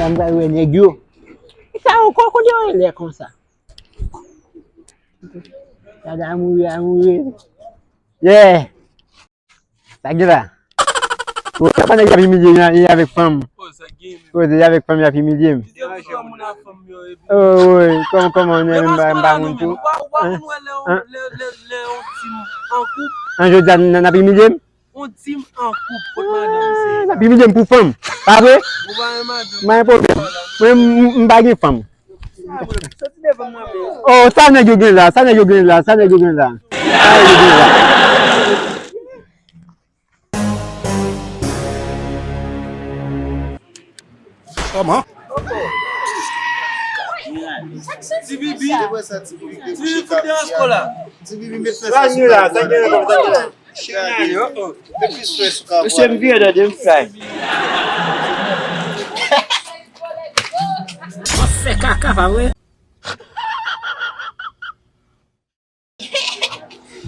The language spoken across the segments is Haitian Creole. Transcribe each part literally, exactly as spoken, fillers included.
M pral wè nèg yo. Sa yo kò kote yo rele konsa. Gade amoure, amoure. Yeah. Sa gen la. Ou ka pa nèg ap imilye li avèk fanm. Koze li avèk fanm, y ap imilye m. Oh, wi, kòman, kòman, m pa, m pa moun tou. An, jodi a, n ap imilye m? Yon tim an koup kot madanm se. Ah, n ap imilye m pou fanm. Pa vre? Ou pa renmen madanm. M pa gen pwoblèm. Mwen, m, m pa gen fanm. Sa vre. Soti devan mwen, men. Oh, sa nèg yo gen la, sa nèg yo gen la, sa nèg yo gen la. Sa nèg yo gen la. Kòman? Ti Bibi. Ti Bibi fout deranje kò la. Ti Bibi met fè sa sou la. Sa gen la, sa gen la. Cheri, oh, oh. Mesye, m vire dòde, m fly. W ap fè kaka, pa vre?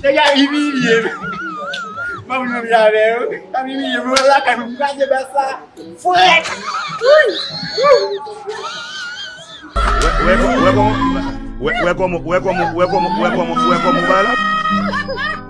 Nèg la imilye m. Mwen menm avè yo. L ap imilye m. Mwen lakay mwen, m gade ba sa. Fwèt! Wè, wè, wè kòman, wè, wè kòman, wè kòman, wè kòman, wè kòman, wè kòman, wè kòman, wè kòman, wè kòman,